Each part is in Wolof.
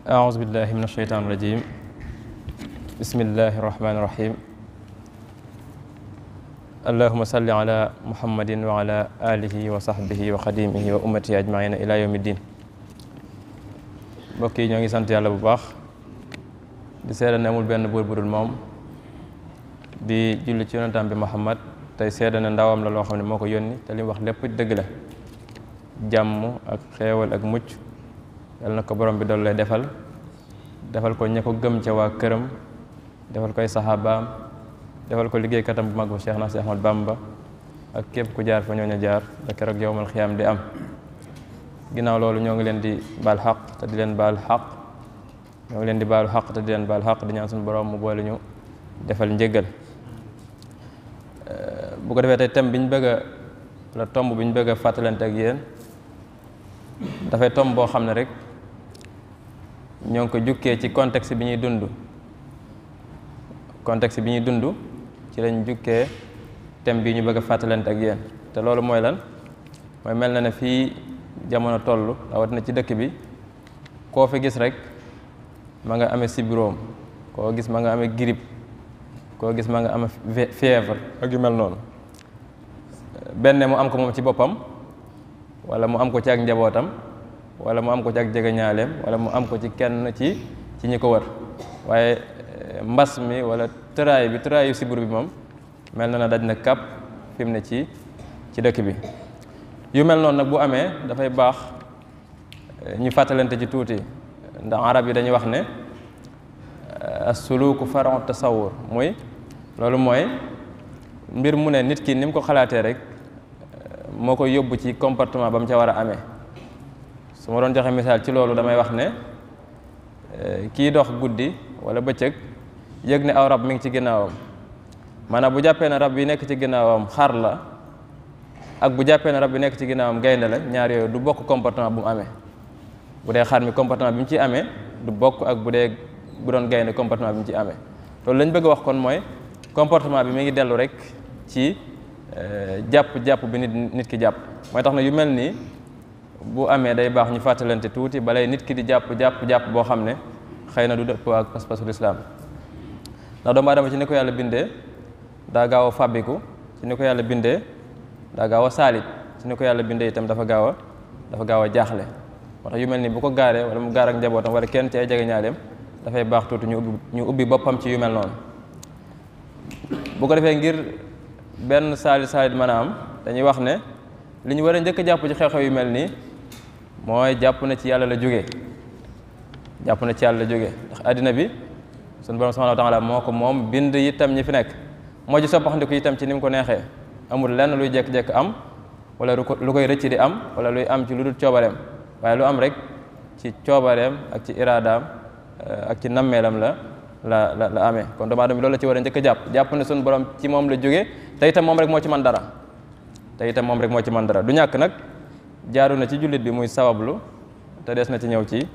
أعوذ بالله من الشيطان الرجيم بسم الله الرحمن الرحيم اللهم صل على محمد وعلى آله وصحبه وخديمه وأمته أجمعين إلى يوم الدين. mbokk yi ñoo ngi sant yàlla bu baax di seede ne amul benn buur bu dul moom di julli ci yonentam bi Muhammad tey seede ne ndawam la loo xam ne moo ko yónni te li mu wax lépp dëgg la jàmm ak xeewal ak mucc yàlla na ko borom bi doon lay defal ko ña ko gëm ca waa këram defal koy saxaabaam defal ko liggéeykatam bu mag ba Cheikh na Cheikh Ahmad Bamba ak képp ku jaar fa ñooñu jaar ba keroog yowmal xiyaam di am. ginnaaw loolu ñoo ngi leen di baal xaq te di leen baal xaq ñoo ngi leen di baalu xaq te di leen baal xaq di ñaan suñu borom mu boole ñu defal njëggal. bu ko defee tey thème bi ñu bëgg a la tomb bi ñu bëgg a fàttalante ak yéen dafay tomb boo xam ne rek ñoo ngi ko jukkee ci contexte bi ñuy dund ci lañ jukkee thème bi ñu bëgg a fàttalante ak yéen te loolu mooy lan mooy mel na ne fii jamono toll rawatina ci dëkk bi koo fi gis rek ma nga amee sibbiroom koo gis ma nga amee grippe koo gis ma nga amee fièvre ak yu mel noonu benn mu am ko moom ci boppam wala mu am ko ci ak njabootam wala mu am ko ci ak jegeñaaleem wala mu am ko ci kenn ci ñi ko wër waaye mbas mi wala tëraayu sibbiru bi moom mel na daj na kàpp fi mu ne ci dëkk bi. yu mel noonu nag bu amee dafay baax ñu fàttalante ci tuuti ndax arab yi dañuy wax ne as-suluku far'u tasawur loolu mooy mbir mu ne nit ki ni mu ko xalaatee rek moo koy yóbbu ci comportement ba mu ca war a amee. su ma doon joxe misaal ci loolu damay wax ne kii dox guddi wala bëccëg yëg ne aw rab mi ngi ci ginnaawam maanaam bu jàppee ne rab bi nekk ci ginnaawam xar la ak bu jàppee ne rab bi nekk ci ginnaawam gaynde la ñaar yooyu du bokk comportement bu mu amee. bu dee xar mi comportement bi mu ciy amee du bokk ak bu doon gaynde comportement bi mu ciy amee loolu lañ bëgg a wax kon mooy comportement bi mi ngi dellu rek ci jàpp bi nit ki jàpp. mooy tax na yu mel nii bu amee day baax ñu fàttalante tuuti balay nit ki di jàpp boo xam ne xëy na du dëppoo ak pas-pasu lislaam ndax doomu aadama ci ni ko yàlla bindee daa gaaw a fàbbiku ci ni ko yàlla bindee daa gaaw a saalit ci ni ko yàlla bindee itam dafa gaaw a jaaxle. moo tax yu mel ni bu ko gaaree wala mu gaar ak njabootam wala kenn ci ay jegeñaaleem dafay baax tuuti ñu ubbi boppam ci yu mel noonu. bu ko defee ngir benn saalit mën a am dañuy wax ne li ñu war a njëkk a jàpp ci xew-xew yu mel nii mooy jàpp na ci yàlla la jógee ndax àddina bi sunu borom subhanahu wa taala moo ko moom bind itam ñi fi nekk moo ci soppaxandiku itam ci ni mu ko neexee. amul lenn luy jekk-jekk am wala lu koy rëcc di am wala luy am ci lu dul coobareem waaye lu am rek ci coobareem ak ci iraadaam ak ci nammeelam la amee. kon doomu aadama bi loolu la ci war a njëkk a jàpp ne suñu borom ci moom la jógee te itam moom rek moo ci mën dara du ñàkk nag jaaru na ci jullit bi muy sabablu te des na ci ñëw ci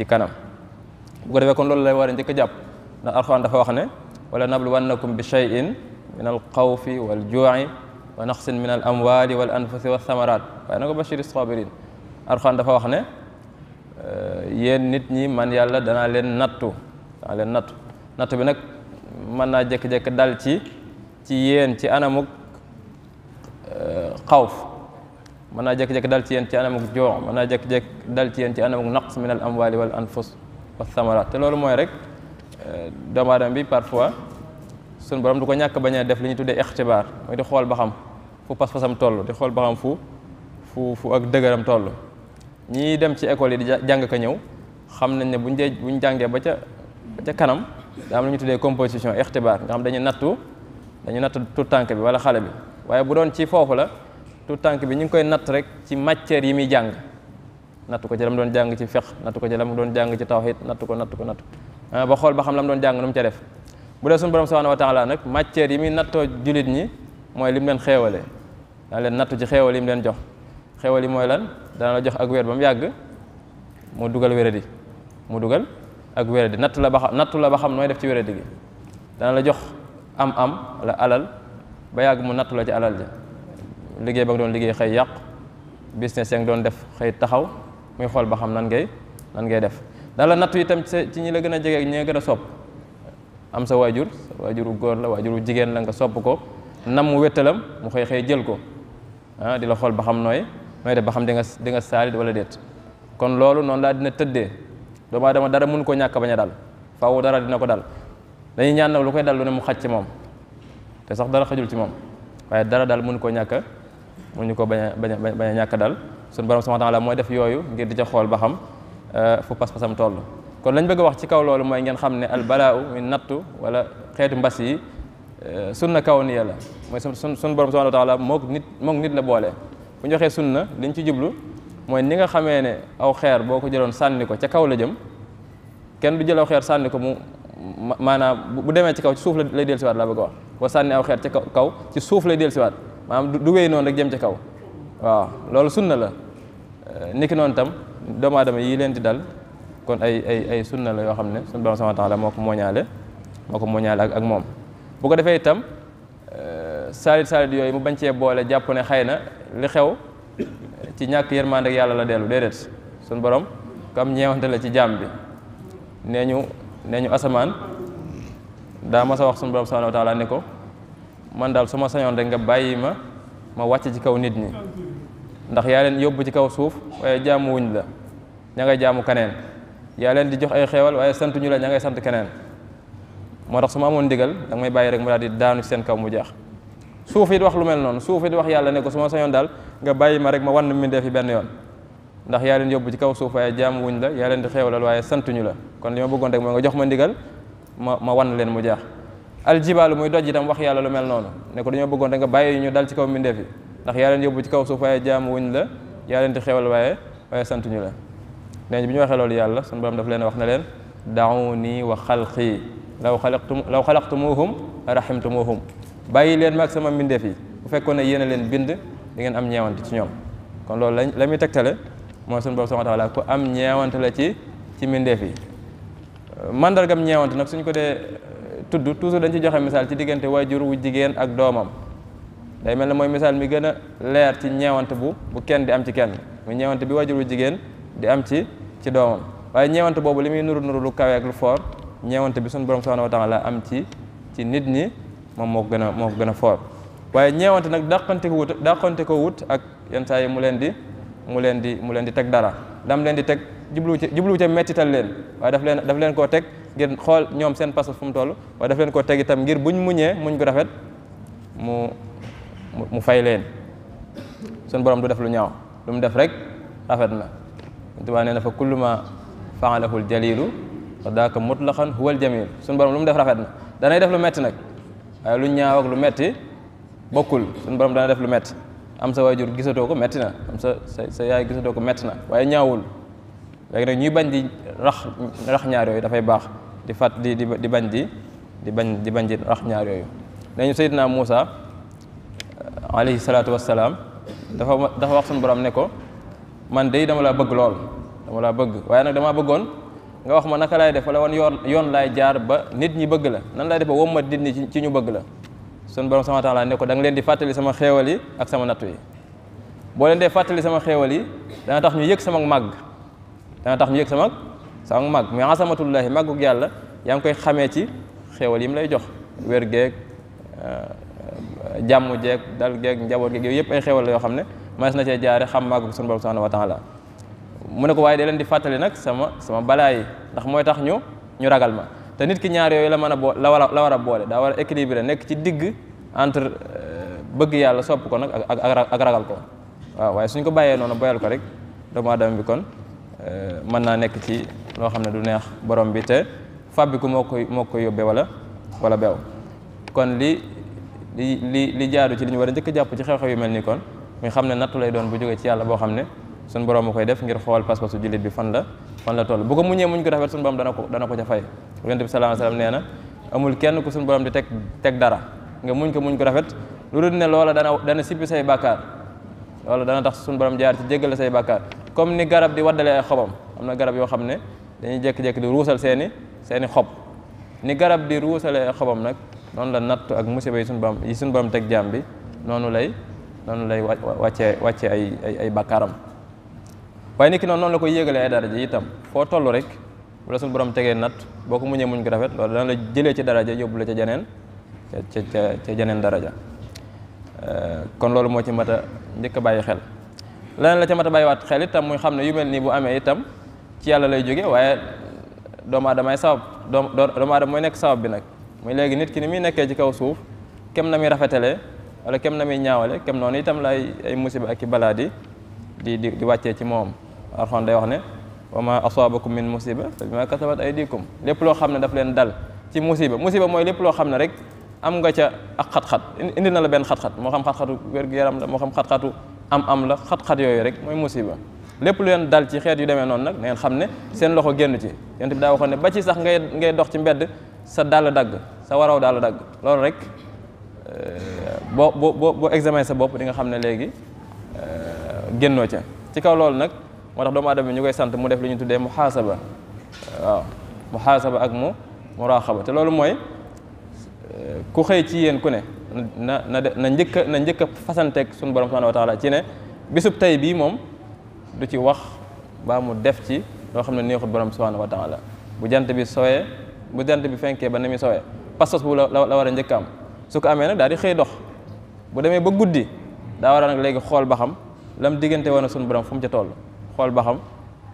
kanam. bu ko defee kon loolu lay war a njëkk a jàpp ndax Alxuraan dafa wax ne wala nabluwannakum bi shay'in min al xawfi wal juu'i wa naqsin min al amwali wal anfusi wa thamarat waaye na ko bashiri sabirin. Alxuraan dafa wax ne yéen nit ñi man yàlla danaa leen nattu bi nag mën naa jékki-jékki dal ci yéen ci anamuk xawf mën naa jékki-jékki dal ci yéen ci anamuk juu' mën naa jékki-jékki dal ci yéen ci anamuk naqs min al amwali wal anfus wa thamarat te loolu mooy rek doomu aadama bi parfois suñu borom du ko ñàkk bañ a def li ñu tuddee ixtibaar mooy di xool ba xam fu pas-pasam toll di xool ba xam fu ak dëgëram toll. ñii dem ci école yi di jàng ka ñëw xam nañ ne buñ jàngee ba ca kanam daa am lu ñu tuddee composition ixtibaar nga xam dañu nattu tout tànk bi wala xale bi waaye bu doon ci foofu la tout tànk bi ñu ngi koy natt rek ci matière yi muy jàng natt ko ci la mu doon jàng ci fiqh natt ko ci la mu doon jàng ci tawhid natt ko ba xool ba xam la mu doon jàng nu mu ca def. bu dee suñu borom subhanahu wa taala nag matière yi muy nattoo jullit ñi mooy lim leen xéewalee dana leen nattu ci xéewal yi mu leen jox xéewal yi mooy lan dana la jox ak wér ba mu yàgg mu dugal ak wéradi nattu la ba xam nooy def ci wéradi gi dana la jox am wala alal ba yàgg mu nattu la ci alal ja liggéey ba nga doon liggéey xëy yàq business ya nga doon def xëy taxaw muy xool ba xam nan ngay def dala nattu itam ci ñi la gën a jege ak ñi nga gën a sopp am sa waajur waajuru góor la waajuru jigéen la nga sopp ko nam mu wéttalam mu xëy jël ko di la xool ba xam nooy def ba xam di nga saalit wala déet kon loolu noonu laa dina tëddee doomu aadama dara mun koo ñàkk bañ a dal faaw dara dina ko dal dañuy ñaan nag lu koy dal lu ne mu xaj ci moom te sax dara xajul ci moom waaye dara dal mun koo ñàkk mënuñu ko bañ a ñàkk dal suñu borom subhanahu wa ta'ala mooy def yooyu ngir di ca xool ba xam fu pas-pasam toll kon lañ bëgg a wax ci kaw loolu mooy ngeen xam ne al balaa mi nattu wala xeetu mbas yi sunna kawniya la mooy suñu borom subhanahu wa ta'ala mook nit la boole bu ñu waxee sunna liñ ci jublu mooy ni nga xamee ne aw xeer boo ko jëloon sànni ko ca kaw la jëm kenn du jël aw xeer sànni ko mu maanaam bu demee ci kaw ci suuf lay dellusiwaat laa bëgg a wax boo sànni aw xeer ci kaw ci suuf lay dellusiwaat maanaam du wéy noonu rek jëm ci kaw waaw loolu sunna la niki noonu tam doomu aadama yi leen di dal kon ay sunna la yoo xam ne suñu borom subhanahu wa ta'ala moo ko mooñaale ak moom bu ko defee itam saalit yooyu mu bañ cee boole jàpp ne xëy na li xew ci ñàkk yërmande ak yàlla la dellu déedéet suñu borom comme ñeewante la ci jaam bi nee ñu asamaan daa mas a wax suñu borom subhanahu wa ta'ala ne ko man daal su ma sañoon rek nga bàyyi ma wàcc ci kaw nit ñi ndax yaa leen yóbbu ci kaw suuf waaye jaamu wuñ la ña ngay jaamu keneen yaa leen di jox ay xeewal waaye sant ñu la ña ngay sant keneen moo tax su ma amoon ndigal da nga may bàyyi rek mu daal di daanu ci seen kaw mu jeex suuf it wax lu mel noonu suuf it wax yàlla ne ko su ma sañoon daal nga bàyyi ma rek ma wan mbindeef yi benn yoon ndax yaa leen yóbbu ci kaw suuf waaye jaamu wuñ la yaa leen di xeewalal waaye santuñu la kon li ma bëggoon rek mooy nga jox ma ndigal ma wan leen mu jeex aljibaalu muy doj itam wax yàlla lu mel noonu ne ko dañoo bëggoon rek nga bàyyi ñu dal ci kaw mbindeef yi ndax yaa leen yóbbu ci kaw suuf waaye jaamu wuñ la yaa leen di xeewal waaye santuñu la nee bi ñu waxee loolu yàlla sunu borom daf leen wax ne leen da'uni wa xalqi law xalaqtumuhum rahimtumuhum bàyyi leen ma ak sama mbindeef yi bu fekkoon ne yéen a leen bind di ngeen am ñeewante ci ñoom kon loolu la muy tegtale mooy sunu borom subhanahu wa ta'ala ku am ñeewante la ci mbindeef yi mandargam ñeewante nag suñ ko dee tudd toujours dañ ci joxe misaal ci diggante waajur wu jigéen ak doomam day mel ne mooy misaal mi gën a leer ci ñeewante bu kenn di am ci kenn muy ñeewante bi waajur wu jigéen di am ci doomam waaye ñeewante boobu li muy nuru lu kawe ak lu foor ñeewante bi sunu borom subhanahu wa ta'ala am ci nit ñi moom moo ko gën a foor waaye ñeewante nag dàqante ko wut ak yenn saa yi mu leen di teg dara dam leen di teg jublu ca mettital leen waaye daf leen koo teg ngir xool ñoom seen pas fu mu toll waaye daf leen koo teg itam ngir buñ muñee muñ ko rafet mu fay leen sunu borom du def lu ñaaw lu mu def rek rafet na Tuubaa nee na fa kullu ma fa'alahu al-jalilu wa daaka mutlaqan huwa al-jamil sunu borom lu mu def rafet na danay def lu metti nag waaye lu ñaaw ak lu metti bokkul sunu borom dana def lu metti am sa waajur gisatoo ko metti na am sa yaay gisatoo ko metti na waaye ñaawul léegi nag ñuy bañ di rax ñaar yooyu dafay baax di bañ di rax ñaar yooyu nañu Seydina Muusa alayhi salaatu wassalaam dafa wax sunu borom ne ko man de dama laa bëgg lool dama laa bëgg waaye nag damaa bëggoon nga wax ma naka laay def wala wan yoon laay jaar ba nit ñi bëgg la nan laay def ba wommat nit ñi ci ñu bëgg la sunu borom subhanahu wa ta'ala ne ko da nga leen di fàttali sama xéewal yi ak sama nattu yi boo leen dee fàttali sama xéewal yi dana tax ñu yëg sama màgg sama màgg mais asamatullahi màggug yàlla yaa ngi koy xamee ci xéewal yi mu lay jox wér geeg jàmm jeeg dal geeg njaboot geeg yooyu yëpp ay xéewal la yoo xam ne mas na cee jaare xam màggu sunu borom subhanahu wa ta'ala mu ne ko waaye da leen di fàttali nag sama balaa yi ndax mooy tax ñu ragal ma te nit ki ñaar yooyu la mën a la war a boole daa war a équilibré nekk ci digg entre bëgg yàlla sopp ko nag ak ragal ko waaw waaye suñ ko bàyyee noonu boyal ko rek doomu aadama bi kon mën naa nekk ci loo xam ne du neex borom bi te fàbbi ko moo koy yóbbee wala beew kon li jaadu ci li ñu war a njëkk jàpp ci xew-xew yu mel nii kon muy xam ne nattu lay doon bu jógee ci yàlla boo xam ne suñu borom a koy def ngir xool pas-pasu jullit bi fan la toll bu ko muñee muñ ko rafet suñu borom dana ko ca fay yonent bi sallallahu alayhi wasallam nee na amul kenn ku suñu borom di teg dara nga muñ ko rafet lu dul ne loola dana sippi say bàkkaar loola dana tax suñu borom jaar ci jéggal say bàkkaar comme ni garab di waddale ay xobam am na garab yoo xam ne dañuy jékki-jékki di ruusal seeni xob ni garab di ruusale ay xobam nag noonu la nattu ak musiba yi suñu borom teg jaam bi noonu lay wàccee ay bàkkaaram waaye nit ki noonu la koy yéegale ay daraja itam foo toll rek bu la suñu borom tegee nat boo ko muñee muñ ko rafet loolu dana la jëlee ci daraja yóbbu la ca jeneen ca jeneen daraja kon loolu moo ci mat a njëkk a bàyyi xel. leneen la ca mat a bàyyiwaat xel itam muy xam ne yu mel nii bu amee itam ci yàlla lay jóge waaye doomu aadamay sabab doomu aadama mooy nekk sabab bi nag muy léegi nit ki ni muy nekkee ci kaw suuf kem na muy rafetalee wala kem na muy ñaawale kem noonu itam la ay musiba ak i balaa di wàccee ci moom. Alxuraan day wax ne wa ma asaabakum min musiba fa bima kasabat aydikum lépp loo xam ne daf leen dal ci musiba mooy lépp loo xam ne rek am nga ca ak xat-xat indi na la benn xat-xat moo xam xat-xatu wér-gu-yaram la moo xam xat-xatu am la xat-xat yooyu rek mooy musiba lépp lu leen dal ci xeet yu demee noonu nag na ngeen xam ne seen loxo génn ci yonent bi daa waxoon ne ba ci sax ngay dox ci mbedd sa dàll dagg sa waraw dàll dagg loolu rek boo examen sa bopp di nga xam ne léegi génnoo ca ci kaw loolu nag moo tax doomu aadama bi ñu koy sant mu def li ñu tuddee muhaasaba waaw muhaasaba ak muraaxaba te loolu mooy ku xëy ci yéen ku ne na njëkk a fasanteeg suñu borom subhanahu wa taala ci ne bisub tey bii moom du ci wax baa mu def ci loo xam ne neexut borom subhanahu wa taala bu jant bi sowee bu jant bi fenkee ba ni muy sowee pas-pas bu la war a njëkk am su ko amee nag daal di xëy dox bu demee ba guddi daa war a nag léegi xool ba xam lam diggante woon suñu borom fu mu ca toll xool ba xam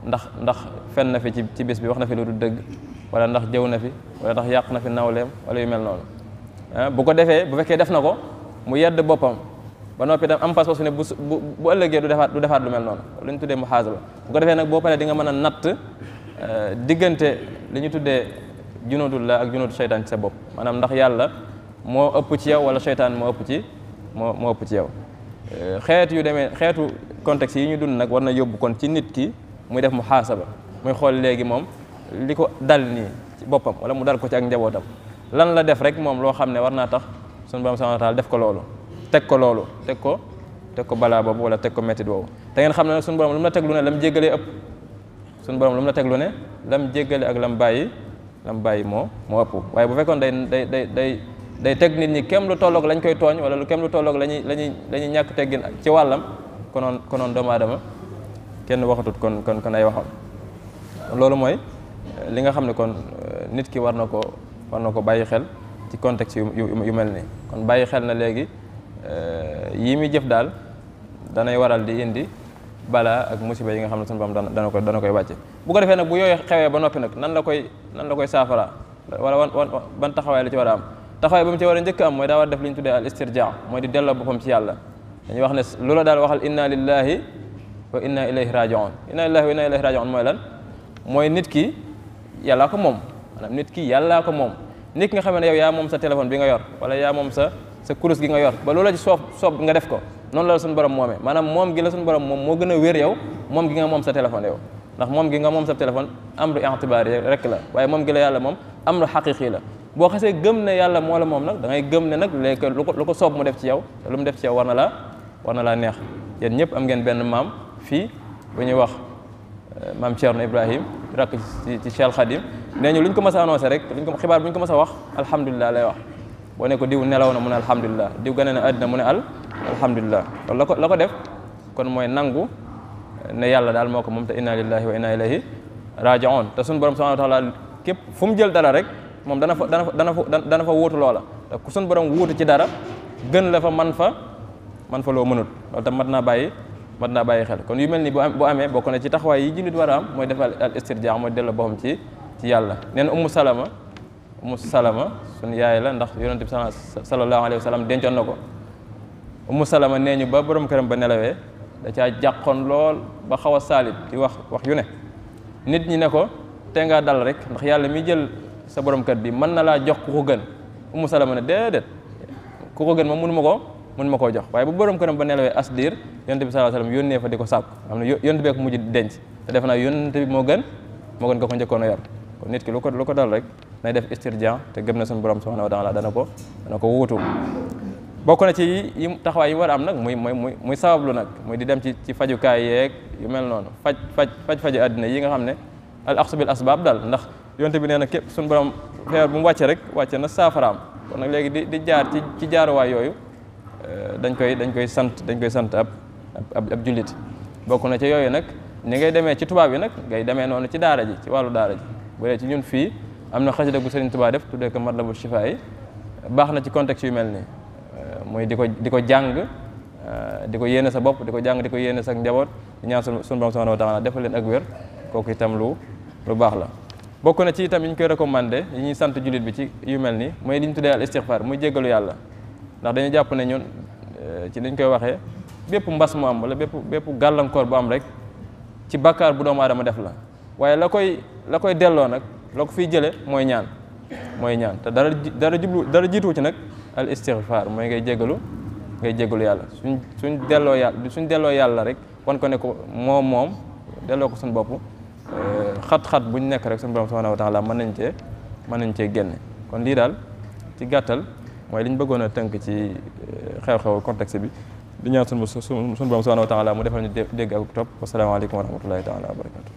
ndax fen na fi ci bés bi wax na fi lu du dëgg wala ndax jëw na fi wala ndax yàq na fi nawleem wala yu mel noonu bu ko defee bu fekkee def na ko mu yedd boppam ba noppi dem am pas-pas ne bu ëllëgee du defaat lu mel noonu lu ñu tuddee muhaasaba bu ko defee nag boo paree di nga mën a natt diggante li ñu tuddee junudullah ak junudu seytaan ci sa bopp maanaam ndax yàlla moo ëpp ci yow wala seytaan moo ëpp ci yow xeetu contexte yi ñu dund nag war na yóbbu kon ci nit ki muy def muhaasaba muy xool léegi moom li ko dal nii ci boppam wala mu dal ko ci ak njabootam lan la def rek moom loo xam ne war naa tax sunu borom subhanahu wa taala def ko loolu teg ko balaa boobu wala teg ko métti boobu te ngeen xam ne sunu borom lu mu la teg lu ne lam jéggalee ëpp sunu borom lu mu la teg lu ne lam jéggale ak lam bàyyi moo ëpp waaye bu fekkoon day teg nit ñi kem lu tolloog lañ koy tooñ wala lu kem lu tolloog lañuy ñàkk teggin ci wàllam konoon doomu aadama kenn waxatut kon ay waxam loolu mooy li nga xam ne kon nit ki war na ko bàyyi xel ci contexte yu mel nii kon bàyyi xel na léegi yii muy jëf daal danay waral di indi balaa ak musiba yi nga xam ne sunu borom dana koy wàcce bu ko defee nag bu yooyu xewee ba noppi nag nan la koy saafara wala ban taxawaay la ci war a am taxawaay ba mu ci war a njëkk am mooy daa war def li ñu tuddee al istirjaa mooy di delloo boppam ci yàlla dañuy wax ne lu la daal waxal inna lillahi wa inna ilayhi raji'un inna lillahi wa inna ilayhi raji'un mooy lan mooy nit ki yàllaa ko moom maanaam nit ki yàllaa ko moom nit ki nga xam ne yow yaa moom sa téléphone bi nga yor wala yaa moom sa kurus gi nga yor ba loola ci soob nga def ko noonu la suñu borom moomee maanaam moom gi la suñu borom moom moo gën a wér yow moom gi nga moom sa téléphone yow ndax moom gi nga moom sa téléphone amru i'tibaari rek la waaye moom gi la yàlla moom amru xaqiqi la boo xasee gëm ne yàlla moo la moom nag da ngay gëm ne nag léegi lu ko soob mu def ci yow te lu mu def ci yow war na laa neex yéen ñëpp am ngeen benn maam fii bu ñuy wax maam Thierno Ibrahim rakk ci Cheikh Khadim nee ñu lu ñu ko mës a annoncé rek xibaar bu ñu ko mës a wax alhamdulilah lay wax boo ne ko diw nelaw na mu ne alhamdulilah diw gane na àddina mu ne alhamdulilah loolu la ko def kon mooy nangu ne yàlla daal moo ko moom te inna lillahi wa inna ilayhi raji'un te suñu borom subhanahu wa taala képp fu mu jël dara rek moom dana fa wuutu loola te ku suñu borom wuutu ci dara gën la fa man fa loo mënut loolu tam mat naa bàyyi xel kon yu mel ni bu amee bokk na ci taxawaay yi jullit war a am mooy def al istirjaa mooy delloo boppam ci yàlla nee na ummu salama suñu yaay la ndax yonent bi sallallahu alayhi wa sallam dencoon na ko ummu salama nee ñu ba borom këram ba nelawee da caa jàqoon lool ba xaw a saalit di wax yu ne nit ñi ne ko te ngaa dal rek ndax yàlla mi jël sa borom kër bi mën na laa jox ku ko gën ummu salama ne déedéet ku ko gën moom mënu ma koo jox waaye bu borom këram ba nelawee as diir yonent bi sallallahu alayhi wasallam yónnee fa di ko sàkk xam ne yonent bee ko mujj denc te defe naa yonent bi moo gën ko njëkkoon a yor kon nit ki lu ko dal rek nay def istirjaa te gëm na suñu borom subhanahu wa ta'ala dana ko wuutu bokk na ci yi taxawaay yi war a am nag muy sabablu nag muy di dem ci fajukaay yeeg yu mel noonu faji àddina yi nga xam ne al axsu bil asbaab daal ndax yonent bi nee na képp suñu borom feebar bu mu wàcce na saafaraam kon nag léegi di jaar ci jaaruwaay yooyu dañ koy sant ab jullit bokk na ci yooyu nag ni ngay demee ci tubaab yi nag ngay demee noonu ci daara ji ci wàllu daara ji bu dee ci ñun fii am na xasida gu Sëriñ Tuubaa def tuddee ko Matlabu Chifa yi baax na ci contexte yu mel nii mooy di ko jàng di ko yéene sa bopp di ko jàng di ko yéene sa njaboot di ñaan sunu borom subhanahu wa taala defal leen ak wér kooku itam lu baax la. bokk na ci itam yi ñu koy recommandé yi ñuy sant jullit bi ci yu mel nii mooy li ñu tuddee al istighfar muy jéggalu yàlla ndax dañu jàpp ne ñun ci liñ koy waxee bépp mbas mu am wala bépp gàllankoor bu am rek ci bàkkaar bu doomu aadama def la waaye la koy delloo nag la ko fiy jële mooy ñaan te dara jiitu ci nag al istighfar mooy ngay jéggalu yàlla suñ delloo yàlla rek wan ko ne ko moom delloo ko suñu bopp xat-xat buñ nekk rek suñu borom subhanahu wa taala mën nañ cee génne kon lii daal ci gàttal mooy li ñu bëggoon a tënk ci xew-xew contexte bi di ñaan suñu borom subhanahu wa taala mu defal ñu dégg ak topp wasalaamaaleykum wa rahmatullahi taala wa barakatu